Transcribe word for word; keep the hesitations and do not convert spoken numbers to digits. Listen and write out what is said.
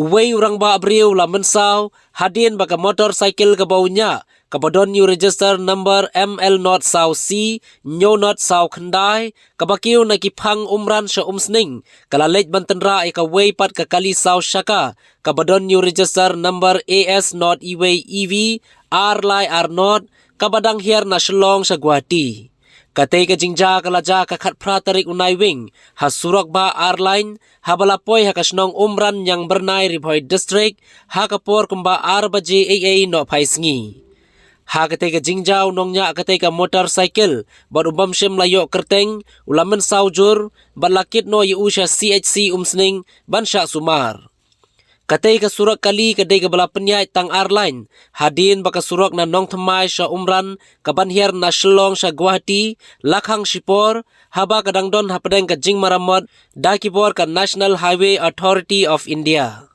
Uwei u rangbah briew la mynsaw hadien ba ka motorcycle kaba u ñiah, kaba don ïa u register number M L not saw C, ñiew not saw khyndai, kaba kiew na ki phang Umran sha Umsning, ka la leit ban tynrah ïa kawei pat ka kali saw shaka, kaba don ïa u register number A S not iwei E V, ar lai ar not, kaba dang hiar na Shillong sha Guwahati. Katei ka jingjia ka la jia ka khatphra tarik u Naiwieng, ha surok bah ar lane, haba la poi ha ka shnong Umran Ñiangbyrnai Ri Bhoi District, ha ka por kumba ar baje ei ei noh phai sngi. Ha katei ka jingjia u nongñiah katei ka motorcycle, bad u bym shym la ïoh kyrteng, u la mynsaw jur, bad la kit noh ïa u sha C H C Umsning, ban shah sumar. Katei ka surok kali ka dei kaba la pynïaid tang ar lane, hadien ba ka surok na Nongthymmai sha Umran, kaban hiar na Shillong sha Guwahati, la khang shipor, haba ka dang don hapdeng ka jingmaramot, da ki bor ka National Highway Authority of India.